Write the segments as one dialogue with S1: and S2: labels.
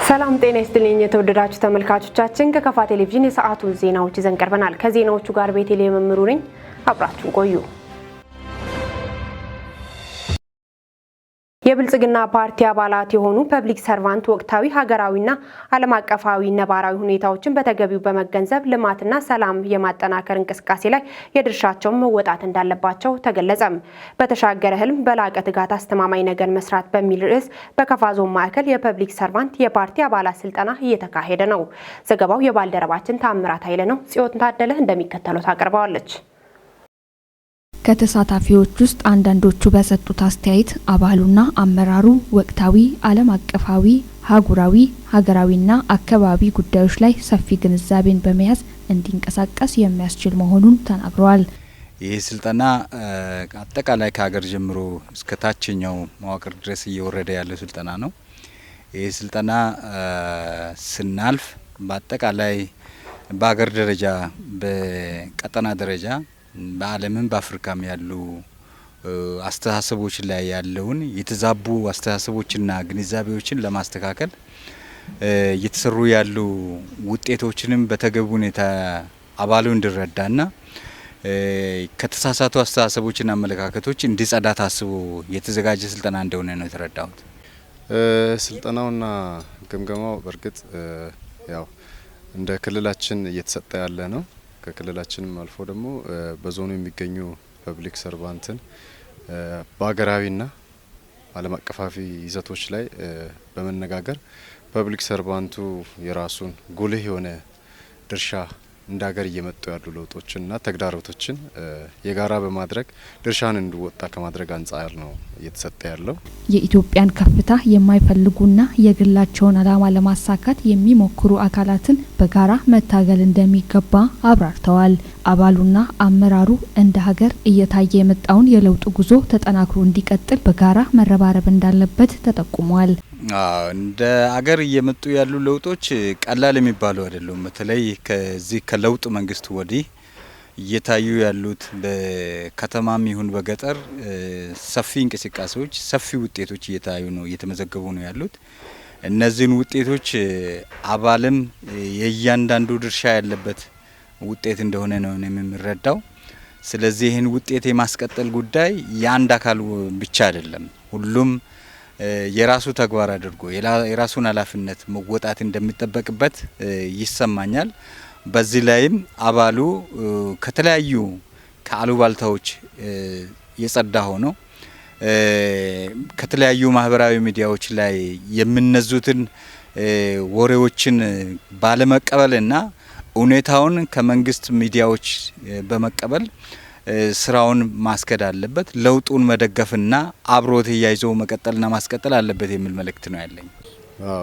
S1: ሰላም ጤና ይስጥልኝ የተወደዳችሁ ተመልካቾቻችን፣ ከከፋ ቴሌቪዥን የሰዓቱን ዜናዎች ይዘን ቀርበናል። ከዜናዎቹ ጋር ቤተልሔም መምሩ ነኝ። አብራችሁን ቆዩ። የብልጽግና ፓርቲ አባላት የሆኑ public servant ወቅታዊ ሀገራዊና ዓለም አቀፋዊ ነባራዊ ሁኔታዎችን በተገቢው በመገንዘብ ልማትና ሰላም የማጠናከር እንቅስቃሴ ላይ የድርሻቸውን መወጣት እንዳለባቸው ተገለጸም። በተሻገረ ህልም በላቀ ትጋት አስተማማኝ ነገር መስራት በሚል ርዕስ በከፋ ዞን ማዕከል የ public servant የፓርቲ አባላት ስልጠና እየተካሄደ ነው። ዘገባው የባልደረባችን ታምራት ኃይለ ነው። ጽዮን ታደለ እንደሚከተለው ታቀርበዋለች።
S2: ከተሳታፊዎች ውስጥ አንዳንዶቹ በሰጡት አስተያየት አባሉና አመራሩ ወቅታዊ፣ ዓለም አቀፋዊ፣ አህጉራዊ፣ ሀገራዊና አካባቢ ጉዳዮች ላይ ሰፊ ግንዛቤን በመያዝ እንዲንቀሳቀስ የሚያስችል መሆኑን ተናግረዋል።
S3: ይህ ስልጠና አጠቃላይ ከሀገር ጀምሮ እስከ ታችኛው መዋቅር ድረስ እየወረደ ያለው ስልጠና ነው። ይህ ስልጠና ስናልፍ በአጠቃላይ በሀገር ደረጃ፣ በቀጠና ደረጃ፣ በዓለምም በአፍሪካም ያሉ አስተሳሰቦች ላይ ያለውን የተዛቡ አስተሳሰቦችና ግንዛቤዎችን ለማስተካከል እየተሰሩ ያሉ ውጤቶችንም በተገቢ ሁኔታ አባሉ እንዲረዳና ከተሳሳቱ አስተሳሰቦችና አመለካከቶች እንዲጸዳ ታስቦ የተዘጋጀ ስልጠና እንደሆነ ነው የተረዳሁት።
S4: ስልጠናውና ግምገማው በእርግጥ ያው እንደ ክልላችን እየተሰጠ ያለ ነው። ከክልላችንም አልፎ ደግሞ በዞኑ የሚገኙ public servant ን በሀገራዊና ዓለም አቀፋዊ ይዘቶች ላይ በመነጋገር public servant ኡ የራሱን ጉልህ የሆነ ድርሻ እንደ ሀገር እየመጡ ያሉ ለውጦችንና ተግዳሮቶችን የጋራ በማድረግ ድርሻን እንዲወጣ ከማድረግ አንጻር ነው እየተሰጠ ያለው።
S2: የኢትዮጵያን ከፍታ የማይፈልጉና የግላቸውን ዓላማ ለማሳካት የሚሞክሩ አካላትን በጋራ መታገል እንደሚገባ አብራርተዋል። አባሉና አመራሩ እንደ ሀገር እየታየ የመጣውን የለውጥ ጉዞ ተጠናክሮ እንዲቀጥል በጋራ መረባረብ እንዳለበት ተጠቁሟል።
S3: እንደ አገር እየመጡ ያሉ ለውጦች ቀላል የሚባሉ አይደሉም። በተለይ ከዚህ ከለውጥ መንግስት ወዲህ እየታዩ ያሉት በከተማም ይሁን በገጠር ሰፊ እንቅስቃሴዎች፣ ሰፊ ውጤቶች እየታዩ ነው፣ እየተመዘገቡ ነው ያሉት። እነዚህን ውጤቶች አባልም የእያንዳንዱ ድርሻ ያለበት ውጤት እንደሆነ ነው የምንረዳው። ስለዚህ ይህን ውጤት የማስቀጠል ጉዳይ የአንድ አካል ብቻ አይደለም። ሁሉም የራሱ ተግባር አድርጎ የራሱን ኃላፊነት መወጣት እንደሚጠበቅበት ይሰማኛል። በዚህ ላይም አባሉ ከተለያዩ ከአሉባልታዎች የጸዳ ሆኖ ከተለያዩ ማህበራዊ ሚዲያዎች ላይ የሚነዙትን ወሬዎችን ባለመቀበልና ሁኔታውን ከመንግስት ሚዲያዎች በመቀበል ስራውን ማስከድ አለበት። ለውጡን መደገፍና አብሮ ተያይዞ መቀጠልና ማስቀጠል አለበት የሚል መልእክት ነው ያለኝ።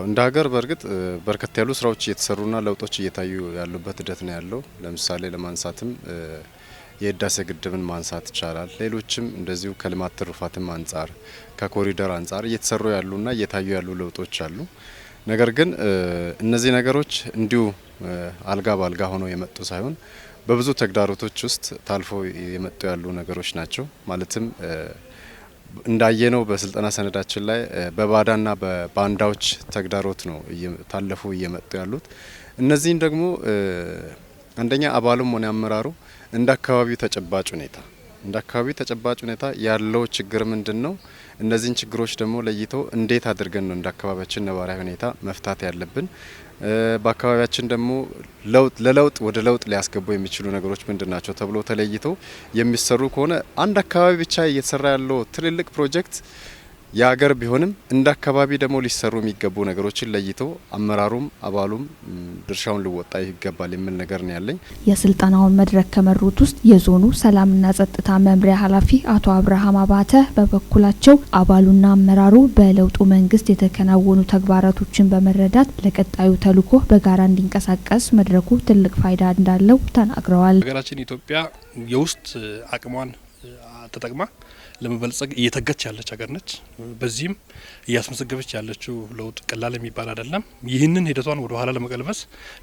S4: እንደ ሀገር በእርግጥ በርከት ያሉ ስራዎች እየተሰሩና ለውጦች እየታዩ ያሉበት ሂደት ነው ያለው። ለምሳሌ ለማንሳትም የህዳሴ ግድብን ማንሳት ይቻላል። ሌሎችም እንደዚሁ ከልማት ትሩፋትም አንጻር ከኮሪደር አንጻር እየተሰሩ ያሉና እየታዩ ያሉ ለውጦች አሉ። ነገር ግን እነዚህ ነገሮች እንዲሁ አልጋ በአልጋ ሆነው የመጡ ሳይሆን በብዙ ተግዳሮቶች ውስጥ ታልፎ የመጡ ያሉ ነገሮች ናቸው። ማለትም እንዳየነው በስልጠና ሰነዳችን ላይ በባዳና በባንዳዎች ተግዳሮት ነው ታለፉ እየመጡ ያሉት። እነዚህን ደግሞ አንደኛ አባሉም ሆነ አመራሩ እንደ አካባቢው ተጨባጭ ሁኔታ እንደ አካባቢው ተጨባጭ ሁኔታ ያለው ችግር ምንድን ነው? እነዚህን ችግሮች ደግሞ ለይቶ እንዴት አድርገን ነው እንደ አካባቢያችን ነባራዊ ሁኔታ መፍታት ያለብን፣ በአካባቢያችን ደግሞ ለውጥ ለለውጥ ወደ ለውጥ ሊያስገቡ የሚችሉ ነገሮች ምንድን ናቸው ተብሎ ተለይቶ የሚሰሩ ከሆነ አንድ አካባቢ ብቻ እየተሰራ ያለው ትልልቅ ፕሮጀክት የሀገር ቢሆንም እንደ አካባቢ ደግሞ ሊሰሩ የሚገቡ ነገሮችን ለይቶ አመራሩም አባሉም ድርሻውን ሊወጣ ይገባል የሚል ነገር ነው ያለኝ።
S2: የስልጠናውን መድረክ ከመሩት ውስጥ የዞኑ ሰላምና ጸጥታ መምሪያ ኃላፊ አቶ አብርሃም አባተ በበኩላቸው አባሉና አመራሩ በለውጡ መንግስት የተከናወኑ ተግባራቶችን በመረዳት ለቀጣዩ ተልዕኮ በጋራ እንዲንቀሳቀስ መድረኩ ትልቅ ፋይዳ እንዳለው ተናግረዋል።
S5: ሀገራችን ኢትዮጵያ የውስጥ አቅሟን ተጠቅማ ለመበልጸግ እየተገች ያለች ሀገር ነች። በዚህም እያስመዘገበች ያለችው ለውጥ ቀላል የሚባል አይደለም። ይህንን ሂደቷን ወደ ኋላ ለመቀልበስ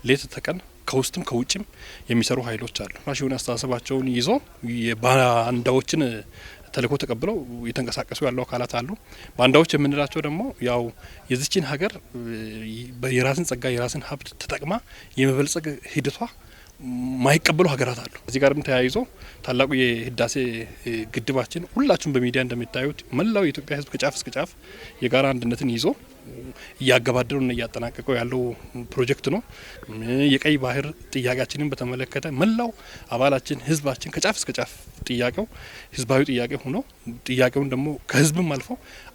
S5: ሌት ተቀን ከውስጥም ከውጭም የሚሰሩ ኃይሎች አሉ። ራሽውን አስተሳሰባቸውን ይዞ የባንዳዎችን ተልእኮ ተቀብለው እየተንቀሳቀሱ ያሉ አካላት አሉ። ባንዳዎች የምንላቸው ደግሞ ያው የዚችን ሀገር የራስን ጸጋ የራስን ሀብት ተጠቅማ የመበልጸግ ሂደቷ ማይቀበሉ ሀገራት አሉ። እዚህ ጋርም ተያይዞ ታላቁ የህዳሴ ግድባችን ሁላችሁም በሚዲያ እንደሚታዩት መላው የኢትዮጵያ ሕዝብ ከጫፍ እስከ ጫፍ የጋራ አንድነትን ይዞ እያገባደረውና እያጠናቀቀው ያለው ፕሮጀክት ነው። የቀይ ባህር ጥያቄያችንን በተመለከተ መላው አባላችን ህዝባችን ከጫፍ እስከ ጫፍ ጥያቄው ህዝባዊ ጥያቄ ሆኖ ጥያቄውን ደግሞ ከህዝብም አልፎ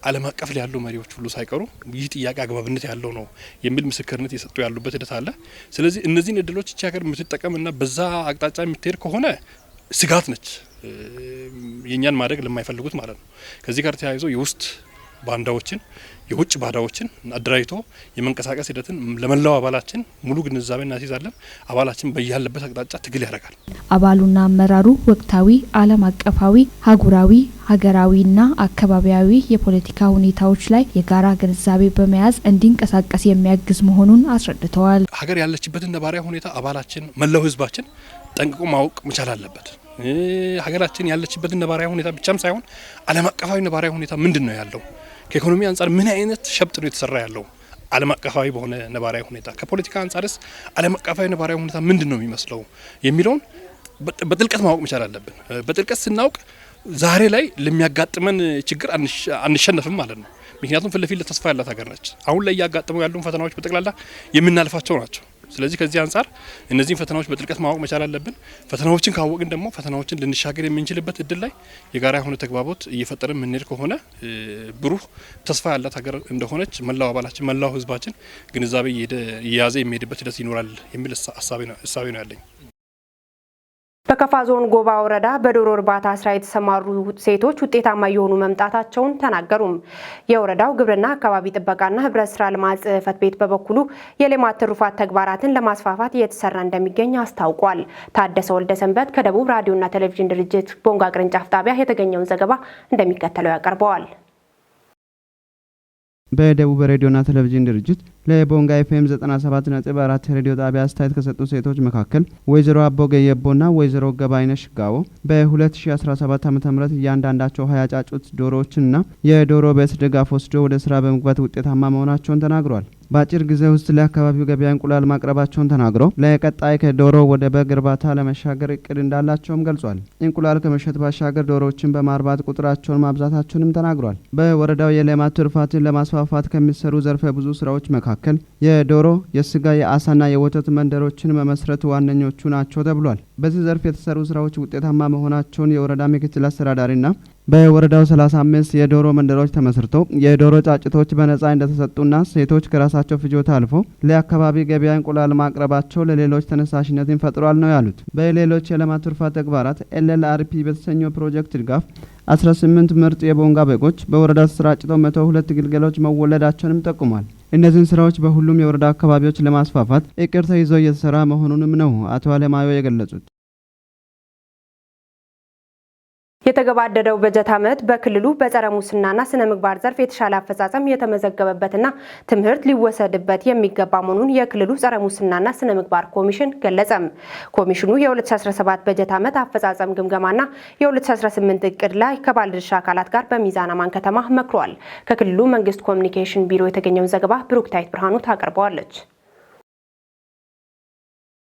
S5: ዓለም አቀፍ ላይ ያሉ መሪዎች ሁሉ ሳይቀሩ ይህ ጥያቄ አግባብነት ያለው ነው የሚል ምስክርነት እየሰጡ ያሉበት ሂደት አለ። ስለዚህ እነዚህን እድሎች እቺ ሀገር የምትጠቀምና በዛ አቅጣጫ የምትሄድ ከሆነ ስጋት ነች፣ የእኛን ማደግ ለማይፈልጉት ማለት ነው። ከዚህ ጋር ተያይዞ የውስጥ ባንዳዎችን የውጭ ባዳዎችን አደራጅቶ የመንቀሳቀስ ሂደትን ለመላው አባላችን ሙሉ ግንዛቤ እናስይዛለን። አባላችን በያለበት አቅጣጫ ትግል ያደርጋል።
S2: አባሉና አመራሩ ወቅታዊ፣ ዓለም አቀፋዊ፣ አህጉራዊ፣ ሀገራዊና አካባቢያዊ የፖለቲካ ሁኔታዎች ላይ የጋራ ግንዛቤ በመያዝ እንዲንቀሳቀስ የሚያግዝ መሆኑን አስረድተዋል።
S5: ሀገር ያለችበትን ነባራዊ ሁኔታ አባላችን መላው ህዝባችን ጠንቅቆ ማወቅ መቻል አለበት። ሀገራችን ያለችበትን ነባራዊ ሁኔታ ብቻም ሳይሆን ዓለም አቀፋዊ ነባራዊ ሁኔታ ምንድን ነው ያለው፣ ከኢኮኖሚ አንጻር ምን አይነት ሸብጥ ነው የተሰራ ያለው ዓለም አቀፋዊ በሆነ ነባራዊ ሁኔታ፣ ከፖለቲካ አንጻርስ ዓለም አቀፋዊ ነባራዊ ሁኔታ ምንድን ነው የሚመስለው የሚለውን በጥልቀት ማወቅ መቻል አለብን። በጥልቀት ስናውቅ ዛሬ ላይ ለሚያጋጥመን ችግር አንሸነፍም ማለት ነው። ምክንያቱም ፊት ለፊት ለተስፋ ያላት ሀገር ነች። አሁን ላይ እያጋጠመው ያሉን ፈተናዎች በጠቅላላ የምናልፋቸው ናቸው። ስለዚህ ከዚህ አንጻር እነዚህን ፈተናዎች በጥልቀት ማወቅ መቻል አለብን። ፈተናዎችን ካወቅን ደግሞ ፈተናዎችን ልንሻገር የምንችልበት እድል ላይ የጋራ የሆነ ተግባቦት እየፈጠርን የምንሄድ ከሆነ ብሩህ ተስፋ ያላት ሀገር እንደሆነች መላው አባላችን መላው ሕዝባችን ግንዛቤ እየያዘ የሚሄድበት ሂደት ይኖራል የሚል እሳቤ ነው ያለኝ።
S1: በከፋ ዞን ጎባ ወረዳ በዶሮ እርባታ ስራ የተሰማሩ ሴቶች ውጤታማ እየሆኑ መምጣታቸውን ተናገሩም። የወረዳው ግብርና አካባቢ ጥበቃና ህብረት ስራ ልማት ጽሕፈት ቤት በበኩሉ የሌማት ትሩፋት ተግባራትን ለማስፋፋት እየተሰራ እንደሚገኝ አስታውቋል። ታደሰ ወልደሰንበት ከደቡብ ራዲዮና ቴሌቪዥን ድርጅት ቦንጋ ቅርንጫፍ ጣቢያ የተገኘውን ዘገባ እንደሚከተለው ያቀርበዋል።
S6: በደቡብ ሬዲዮና ቴሌቪዥን ድርጅት ለቦንጋ ኤፍኤም 97.4 ሬዲዮ ጣቢያ አስተያየት ከሰጡ ሴቶች መካከል ወይዘሮ አቦ ገየቦና ወይዘሮ ገባይነሽ ጋቦ በ2017 ዓ.ም እያንዳንዳቸው 20 ጫጩት ዶሮዎችንና የዶሮ ቤት ድጋፍ ወስዶ ወደ ስራ በመግባት ውጤታማ መሆናቸውን ተናግሯል። በአጭር ጊዜ ውስጥ ለአካባቢው ገበያ እንቁላል ማቅረባቸውን ተናግረው ለቀጣይ ከዶሮ ወደ በግ እርባታ ለመሻገር እቅድ እንዳላቸውም ገልጿል። እንቁላል ከመሸጥ ባሻገር ዶሮዎችን በማርባት ቁጥራቸውን ማብዛታቸውንም ተናግሯል። በወረዳው የሌማት ትሩፋትን ለማስፋፋት ከሚሰሩ ዘርፈ ብዙ ስራዎች መካከል የዶሮ፣ የስጋ፣ የአሳና የወተት መንደሮችን መመስረት ዋነኞቹ ናቸው ተብሏል። በዚህ ዘርፍ የተሰሩ ስራዎች ውጤታማ መሆናቸውን የወረዳ ምክትል አስተዳዳሪና በወረዳው 35 የዶሮ መንደሮች ተመስርተው የዶሮ ጫጭቶች በነጻ እንደተሰጡና ሴቶች ከራሳቸው ፍጆታ አልፎ ለአካባቢ ገበያ እንቁላል ማቅረባቸው ለሌሎች ተነሳሽነትን ፈጥሯል ነው ያሉት። በሌሎች የሌማት ትሩፋት ተግባራት LLRP በተሰኘው ፕሮጀክት ድጋፍ 18 ምርጥ የቦንጋ በጎች በወረዳው ተሰራጭተው 102 ግልገሎች መወለዳቸውንም ጠቁሟል። እነዚህን ስራዎች በሁሉም የወረዳ አካባቢዎች ለማስፋፋት እቅድ ተይዞ እየተሰራ መሆኑንም ነው አቶ አለማዮ የገለጹት።
S1: የተገባደደው በጀት ዓመት በክልሉ በጸረ ሙስናና ስነ ምግባር ዘርፍ የተሻለ አፈጻጸም የተመዘገበበትና ትምህርት ሊወሰድበት የሚገባ መሆኑን የክልሉ ጸረ ሙስናና ስነ ምግባር ኮሚሽን ገለጸም። ኮሚሽኑ የ2017 በጀት ዓመት አፈጻጸም ግምገማና የ2018 እቅድ ላይ ከባለድርሻ አካላት ጋር በሚዛን አማን ከተማ መክሯል። ከክልሉ መንግስት ኮሚኒኬሽን ቢሮ የተገኘውን ዘገባ ብሩክታይት ብርሃኑ ታቀርበዋለች።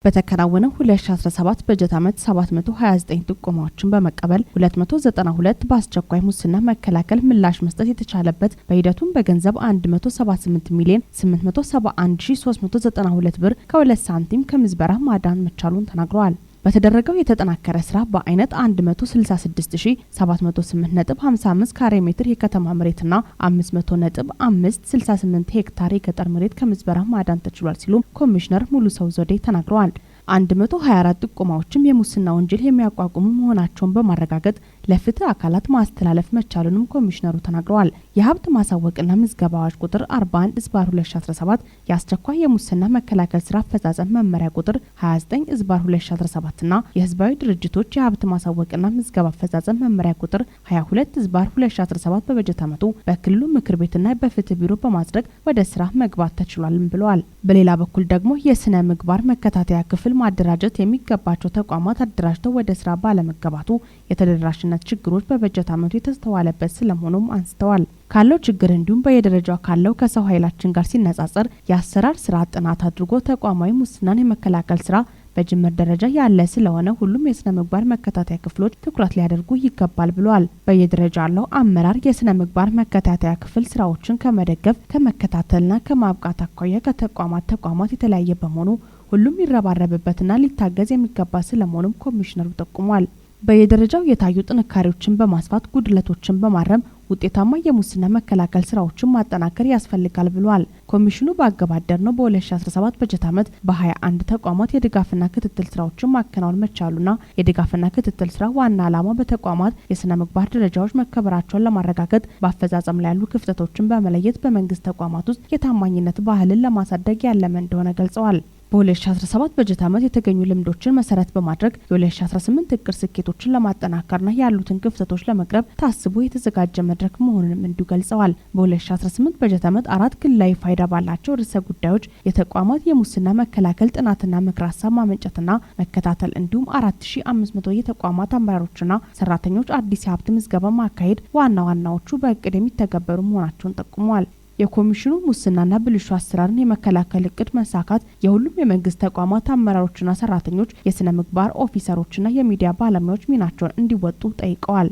S7: በተከናወነው 2017 በጀት ዓመት 729 ጥቆማዎችን በመቀበል 292 በአስቸኳይ ሙስና መከላከል ምላሽ መስጠት የተቻለበት፣ በሂደቱም በገንዘብ 178 ሚሊዮን 871392 ብር ከ2 ሳንቲም ከምዝበራ ማዳን መቻሉን ተናግረዋል። በተደረገው የተጠናከረ ስራ በአይነት 166708.55 ካሬ ሜትር የከተማ መሬትና 500.568 ሄክታር የገጠር መሬት ከምዝበራ ማዳን ተችሏል ሲሉ ኮሚሽነር ሙሉ ሰው ዘውዴ ተናግረዋል። 124 ጥቆማዎችም የሙስና ወንጀል የሚያቋቁሙ መሆናቸውን በማረጋገጥ ለፍትህ አካላት ማስተላለፍ መቻሉንም ኮሚሽነሩ ተናግረዋል። የሀብት ማሳወቅና ምዝገባ አዋጅ ቁጥር 41/2017፣ የአስቸኳይ የሙስና መከላከል ስራ አፈጻጸም መመሪያ ቁጥር 29/2017 ና የህዝባዊ ድርጅቶች የሀብት ማሳወቅና ምዝገባ አፈጻጸም መመሪያ ቁጥር 22/2017 በበጀት ዓመቱ በክልሉ ምክር ቤትና በፍትህ ቢሮ በማጽደቅ ወደ ስራ መግባት ተችሏልም ብለዋል። በሌላ በኩል ደግሞ የስነ ምግባር መከታተያ ክፍል ማደራጀት የሚገባቸው ተቋማት አደራጅተው ወደ ስራ ባለመገባቱ የተደራሽነት ተጠያቂነት ችግሮች በበጀት ዓመቱ የተስተዋለበት ስለመሆኑም አንስተዋል። ካለው ችግር እንዲሁም በየደረጃው ካለው ከሰው ኃይላችን ጋር ሲነጻጸር የአሰራር ስርዓት ጥናት አድርጎ ተቋማዊ ሙስናን የመከላከል ስራ በጅምር ደረጃ ያለ ስለሆነ ሁሉም የስነ ምግባር መከታተያ ክፍሎች ትኩረት ሊያደርጉ ይገባል ብለዋል። በየደረጃው ያለው አመራር የስነ ምግባር መከታተያ ክፍል ስራዎችን ከመደገፍ፣ ከመከታተልና ከማብቃት አኳያ ከተቋማት ተቋማት የተለያየ በመሆኑ ሁሉም ሊረባረብበትና ሊታገዝ የሚገባ ስለመሆኑም ኮሚሽነሩ ጠቁሟል። በየደረጃው የታዩ ጥንካሬዎችን በማስፋት ጉድለቶችን በማረም ውጤታማ የሙስና መከላከል ስራዎችን ማጠናከር ያስፈልጋል ብሏል። ኮሚሽኑ ባገባደድነው በ2017 በጀት ዓመት በ21 ተቋማት የድጋፍና ክትትል ስራዎችን ማከናወን መቻሉና የድጋፍና ክትትል ስራ ዋና ዓላማ በተቋማት የስነ ምግባር ደረጃዎች መከበራቸውን ለማረጋገጥ፣ በአፈጻጸም ላይ ያሉ ክፍተቶችን በመለየት በመንግስት ተቋማት ውስጥ የታማኝነት ባህልን ለማሳደግ ያለመ እንደሆነ ገልጸዋል። በ2017 በጀት ዓመት የተገኙ ልምዶችን መሰረት በማድረግ የ2018 እቅድ ስኬቶችን ለማጠናከርና ያሉትን ክፍተቶች ለመቅረብ ታስቦ የተዘጋጀ መድረክ መሆኑንም እንዲሁ ገልጸዋል። በ2018 በጀት ዓመት 4 ክልላዊ ፋይዳ ባላቸው ርዕሰ ጉዳዮች የተቋማት የሙስና መከላከል ጥናትና ምክረ ሀሳብ ማመንጨትና መከታተል እንዲሁም 4500 የተቋማት አመራሮችና ሰራተኞች አዲስ የሀብት ምዝገባ ማካሄድ ዋና ዋናዎቹ በእቅድ የሚተገበሩ መሆናቸውን ጠቁመዋል። የኮሚሽኑ ሙስናና ብልሹ አሰራርን የመከላከል እቅድ መሳካት የሁሉም የመንግስት ተቋማት አመራሮችና ሰራተኞች፣ የስነ ምግባር ኦፊሰሮችና የሚዲያ ባለሙያዎች ሚናቸውን እንዲወጡ ጠይቀዋል።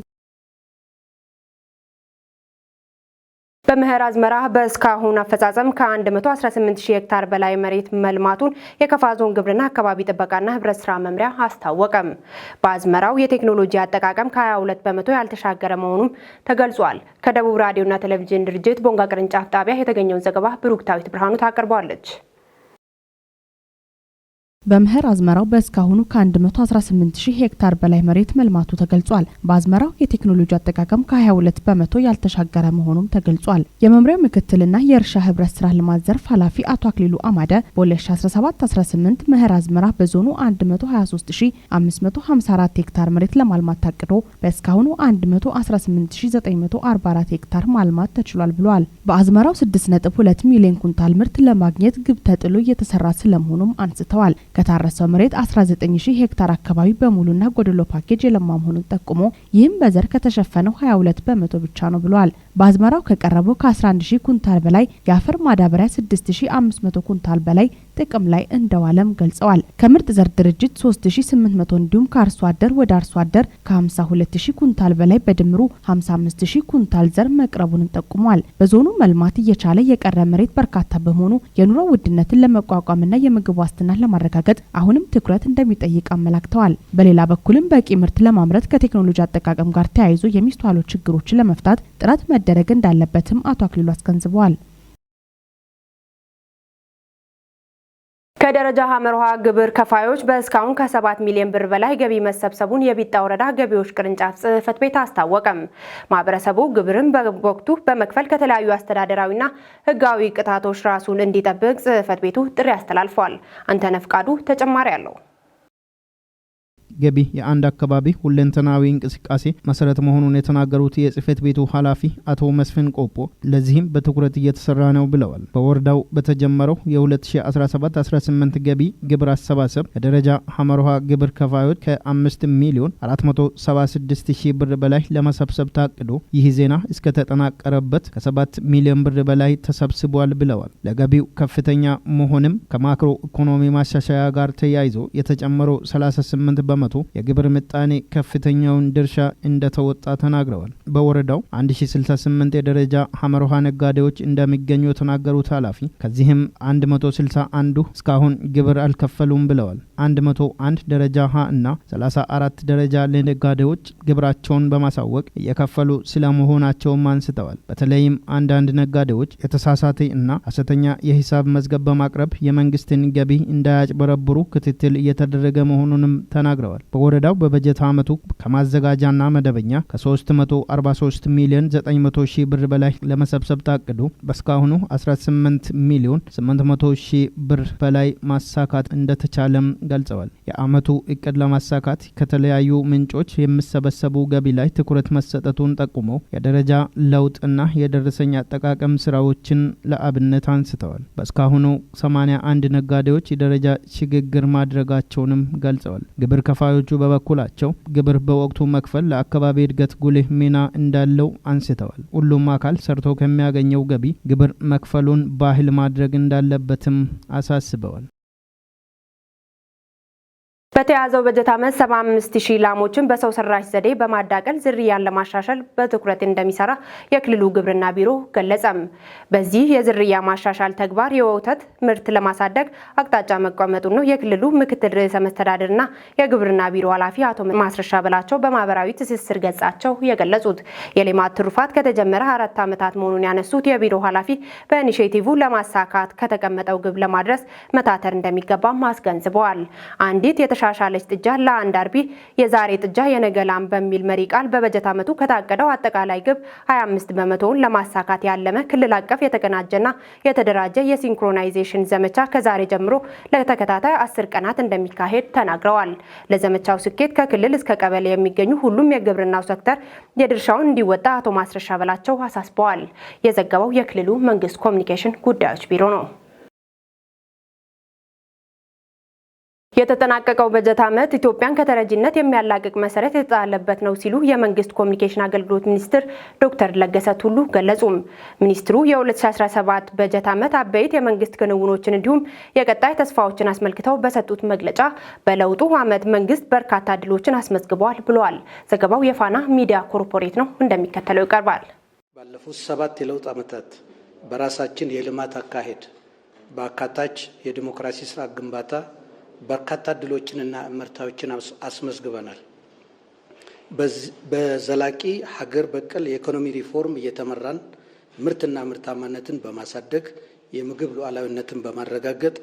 S1: በመኸር አዝመራ በእስካሁን አፈጻጸም ከ118 ሺህ ሄክታር በላይ መሬት መልማቱን የከፋ ዞን ግብርና አካባቢ ጥበቃና ህብረት ስራ መምሪያ አስታወቀም። በአዝመራው የቴክኖሎጂ አጠቃቀም ከ22% ያልተሻገረ መሆኑም ተገልጿል። ከደቡብ ራዲዮና ቴሌቪዥን ድርጅት ቦንጋ ቅርንጫፍ ጣቢያ የተገኘውን ዘገባ ብሩክታዊት ብርሃኑ ታቀርበዋለች።
S7: በመኸር አዝመራው በእስካሁኑ ከ118 ሺህ ሄክታር በላይ መሬት መልማቱ ተገልጿል። በአዝመራው የቴክኖሎጂ አጠቃቀም ከ22% ያልተሻገረ መሆኑም ተገልጿል። የመምሪያው ምክትልና የእርሻ ህብረት ስራ ልማት ዘርፍ ኃላፊ አቶ አክሊሉ አማደ በ2017-18 መኸር አዝመራ በዞኑ 123554 ሄክታር መሬት ለማልማት ታቅዶ በእስካሁኑ 118944 ሄክታር ማልማት ተችሏል ብሏል። በአዝመራው 6.2 ሚሊዮን ኩንታል ምርት ለማግኘት ግብ ተጥሎ እየተሰራ ስለመሆኑም አንስተዋል። ከታረሰው መሬት 19000 ሄክታር አካባቢ በሙሉና ጎደሎ ፓኬጅ የለማ መሆኑን ጠቁሞ ይህም በዘር ከተሸፈነው 22% ብቻ ነው ብሏል። በአዝመራው ከቀረበው ከ11000 ኩንታል በላይ የአፈር ማዳበሪያ 6500 ኩንታል በላይ ጥቅም ላይ እንደዋለም ገልጸዋል። ከምርጥ ዘር ድርጅት 3800 እንዲሁም ከአርሶ አደር ወደ አርሶ አደር ከ52000 ኩንታል በላይ በድምሩ 55000 ኩንታል ዘር መቅረቡን ጠቁመዋል። በዞኑ መልማት እየቻለ የቀረ መሬት በርካታ በመሆኑ የኑሮ ውድነትን ለመቋቋምና የምግብ ዋስትናን ለማረጋገጥ አሁንም ትኩረት እንደሚጠይቅ አመላክተዋል። በሌላ በኩልም በቂ ምርት ለማምረት ከቴክኖሎጂ አጠቃቀም ጋር ተያይዞ የሚስተዋሉ ችግሮችን ለመፍታት ጥረት መደረግ እንዳለበትም አቶ አክሊሉ አስገንዝበዋል።
S1: ከደረጃ ሐመርሃ ግብር ከፋዮች በእስካሁን ከ7 ሚሊዮን ብር በላይ ገቢ መሰብሰቡን የቢጣ ወረዳ ገቢዎች ቅርንጫፍ ጽሕፈት ቤት አስታወቀም። ማህበረሰቡ ግብርን በወቅቱ በመክፈል ከተለያዩ አስተዳደራዊና ሕጋዊ ቅጣቶች ራሱን እንዲጠብቅ ጽሕፈት ቤቱ ጥሪ አስተላልፏል። አንተነህ ፍቃዱ ተጨማሪ አለው።
S6: ገቢ የአንድ አካባቢ ሁለንተናዊ እንቅስቃሴ መሰረት መሆኑን የተናገሩት የጽሕፈት ቤቱ ኃላፊ አቶ መስፍን ቆጶ ለዚህም በትኩረት እየተሰራ ነው ብለዋል። በወረዳው በተጀመረው የ2017-18 ገቢ ግብር አሰባሰብ ከደረጃ ሐመርሃ ግብር ከፋዮች ከ5 ሚሊዮን 476 ሺህ ብር በላይ ለመሰብሰብ ታቅዶ ይህ ዜና እስከተጠናቀረበት ከ7 ሚሊዮን ብር በላይ ተሰብስቧል ብለዋል። ለገቢው ከፍተኛ መሆንም ከማክሮ ኢኮኖሚ ማሻሻያ ጋር ተያይዞ የተጨመረው 38% የግብር ምጣኔ ከፍተኛውን ድርሻ እንደተወጣ ተናግረዋል። በወረዳው 1068 የደረጃ ሐመርሃ ነጋዴዎች እንደሚገኙ የተናገሩት ኃላፊ ከዚህም 161ዱ እስካሁን ግብር አልከፈሉም ብለዋል። 101 ደረጃ ሀ እና 34 ደረጃ ለነጋዴዎች ግብራቸውን በማሳወቅ እየከፈሉ ስለመሆናቸውም አንስተዋል። በተለይም አንዳንድ ነጋዴዎች የተሳሳተ እና ሐሰተኛ የሂሳብ መዝገብ በማቅረብ የመንግስትን ገቢ እንዳያጭበረብሩ ክትትል እየተደረገ መሆኑንም ተናግረዋል። በወረዳው በበጀት ዓመቱ ከማዘጋጃና መደበኛ ከ343 ሚሊዮን 900 ሺህ ብር በላይ ለመሰብሰብ ታቅዶ በእስካሁኑ 18 ሚሊዮን 800 ሺህ ብር በላይ ማሳካት እንደተቻለም ገልጸዋል። የዓመቱ እቅድ ለማሳካት ከተለያዩ ምንጮች የሚሰበሰቡ ገቢ ላይ ትኩረት መሰጠቱን ጠቁመው የደረጃ ለውጥና የደረሰኝ አጠቃቀም ስራዎችን ለአብነት አንስተዋል። በእስካሁኑ 81 ነጋዴዎች የደረጃ ሽግግር ማድረጋቸውንም ገልጸዋል። ግብር ከፋዮች ከፋዮቹ በበኩላቸው ግብር በወቅቱ መክፈል ለአካባቢ እድገት ጉልህ ሚና እንዳለው አንስተዋል። ሁሉም አካል ሰርቶ ከሚያገኘው ገቢ ግብር መክፈሉን ባህል ማድረግ እንዳለበትም አሳስበዋል።
S1: በተያዘው በጀት ዓመት 75 ሺህ ላሞችን በሰው ሰራሽ ዘዴ በማዳቀል ዝርያን ለማሻሻል በትኩረት እንደሚሰራ የክልሉ ግብርና ቢሮ ገለጸም። በዚህ የዝርያ ማሻሻል ተግባር የወተት ምርት ለማሳደግ አቅጣጫ መቀመጡን ነው የክልሉ ምክትል ርዕሰ መስተዳድርና የግብርና ቢሮ ኃላፊ አቶ ማስረሻ በላቸው በማህበራዊ ትስስር ገጻቸው የገለጹት። የሌማት ትሩፋት ከተጀመረ 4 ዓመታት መሆኑን ያነሱት የቢሮ ኃላፊ በኢኒሼቲቭ ለማሳካት ከተቀመጠው ግብ ለማድረስ መታተር እንደሚገባም አስገንዝበዋል። አንዲት የተሻሻለች ጥጃ ለአንድ አርቢ፣ የዛሬ ጥጃ የነገ ላም በሚል መሪ ቃል በበጀት ዓመቱ ከታቀደው አጠቃላይ ግብ 25 በመቶውን ለማሳካት ያለመ ክልል አቀፍ የተቀናጀና የተደራጀ የ synchronization ዘመቻ ከዛሬ ጀምሮ ለተከታታይ 10 ቀናት እንደሚካሄድ ተናግረዋል። ለዘመቻው ስኬት ከክልል እስከ ቀበሌ የሚገኙ ሁሉም የግብርናው ሴክተር የድርሻውን እንዲወጣ አቶ ማስረሻ በላቸው አሳስበዋል። የዘገበው የክልሉ መንግስት ኮሚኒኬሽን ጉዳዮች ቢሮ ነው። የተጠናቀቀው በጀት ዓመት ኢትዮጵያን ከተረጂነት የሚያላቅቅ መሰረት የተጣለበት ነው ሲሉ የመንግስት ኮሚኒኬሽን አገልግሎት ሚኒስትር ዶክተር ለገሰ ቱሉ ገለጹ። ሚኒስትሩ የ2017 በጀት ዓመት አበይት የመንግስት ክንውኖችን እንዲሁም የቀጣይ ተስፋዎችን አስመልክተው በሰጡት መግለጫ በለውጡ ዓመት መንግስት በርካታ ድሎችን አስመዝግበዋል ብለዋል። ዘገባው የፋና ሚዲያ ኮርፖሬት ነው፣ እንደሚከተለው ይቀርባል።
S8: ባለፉት 7 የለውጥ ዓመታት በራሳችን የልማት አካሄድ በአካታች የዲሞክራሲ ስርዓት ግንባታ በርካታ ድሎችንና እመርታዎችን አስመዝግበናል። በዘላቂ ሀገር በቀል የኢኮኖሚ ሪፎርም እየተመራን ምርትና ምርታማነትን በማሳደግ የምግብ ሉዓላዊነትን በማረጋገጥ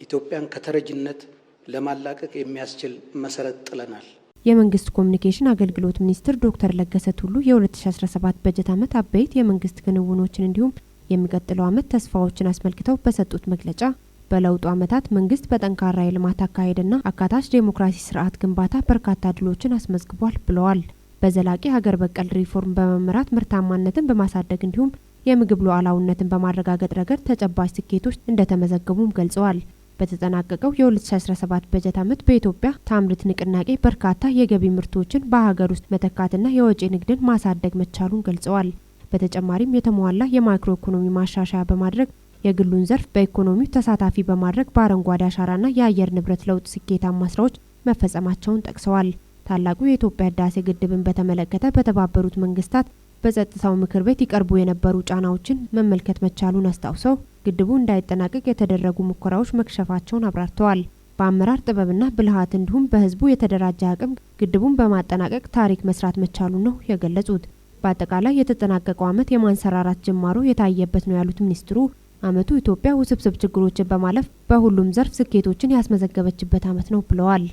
S8: ኢትዮጵያን ከተረጂነት ለማላቀቅ የሚያስችል መሰረት ጥለናል።
S1: የመንግስት ኮሚኒኬሽን አገልግሎት ሚኒስትር ዶክተር ለገሰ ቱሉ የ2017 በጀት ዓመት አበይት የመንግስት ክንውኖችን እንዲሁም የሚቀጥለው ዓመት ተስፋዎችን አስመልክተው በሰጡት መግለጫ በለውጡ ዓመታት መንግስት በጠንካራ የልማት አካሄድና አካታች ዴሞክራሲ ስርዓት ግንባታ በርካታ ድሎችን አስመዝግቧል ብለዋል። በዘላቂ ሀገር በቀል ሪፎርም በመምራት ምርታማነትን በማሳደግ እንዲሁም የምግብ ሉዓላዊነትን በማረጋገጥ ረገድ ተጨባጭ ስኬቶች እንደተመዘገቡም ገልጸዋል። በተጠናቀቀው የ2017 በጀት ዓመት በኢትዮጵያ ታምርት ንቅናቄ በርካታ የገቢ ምርቶችን በሀገር ውስጥ መተካትና የወጪ ንግድን ማሳደግ መቻሉን ገልጸዋል። በተጨማሪም የተሟላ የማክሮ ኢኮኖሚ ማሻሻያ በማድረግ የግሉን ዘርፍ በኢኮኖሚው ተሳታፊ በማድረግ በአረንጓዴ አሻራና የአየር ንብረት ለውጥ ስኬታማ ስራዎች መፈጸማቸውን ጠቅሰዋል። ታላቁ የኢትዮጵያ ህዳሴ ግድብን በተመለከተ በተባበሩት መንግስታት በጸጥታው ምክር ቤት ይቀርቡ የነበሩ ጫናዎችን መመልከት መቻሉን አስታውሰው ግድቡ እንዳይጠናቀቅ የተደረጉ ሙከራዎች መክሸፋቸውን አብራርተዋል። በአመራር ጥበብና ብልሃት እንዲሁም በህዝቡ የተደራጀ አቅም ግድቡን በማጠናቀቅ ታሪክ መስራት መቻሉን ነው የገለጹት። በአጠቃላይ የተጠናቀቀው ዓመት የማንሰራራት ጅማሮ የታየበት ነው ያሉት ሚኒስትሩ ዓመቱ ኢትዮጵያ ውስብስብ ችግሮችን በማለፍ በሁሉም ዘርፍ ስኬቶችን ያስመዘገበችበት ዓመት ነው ብለዋል።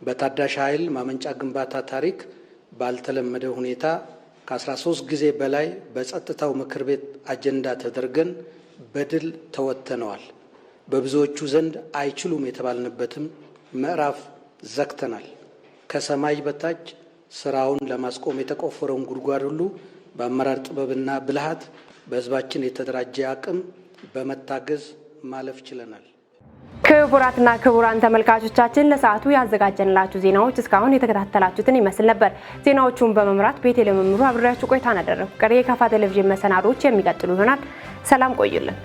S8: በታዳሽ ኃይል ማመንጫ ግንባታ ታሪክ ባልተለመደ ሁኔታ ከ13 ጊዜ በላይ በጸጥታው ምክር ቤት አጀንዳ ተደርገን በድል ተወጥተነዋል። በብዙዎቹ ዘንድ አይችሉም የተባልንበትም ምዕራፍ ዘግተናል። ከሰማይ በታች ስራውን ለማስቆም የተቆፈረውን ጉድጓድ ሁሉ በአመራር ጥበብና ብልሃት በህዝባችን የተደራጀ አቅም በመታገዝ ማለፍ ችለናል።
S1: ክቡራትና ክቡራን ተመልካቾቻችን ለሰዓቱ ያዘጋጀንላችሁ ዜናዎች እስካሁን የተከታተላችሁትን ይመስል ነበር። ዜናዎቹን በመምራት ቤቴ ለመምሩ አብሬያችሁ ቆይታን አደረኩ። ቀሪ የካፋ ቴሌቪዥን መሰናዶዎች የሚቀጥሉ ይሆናል። ሰላም ቆዩልን።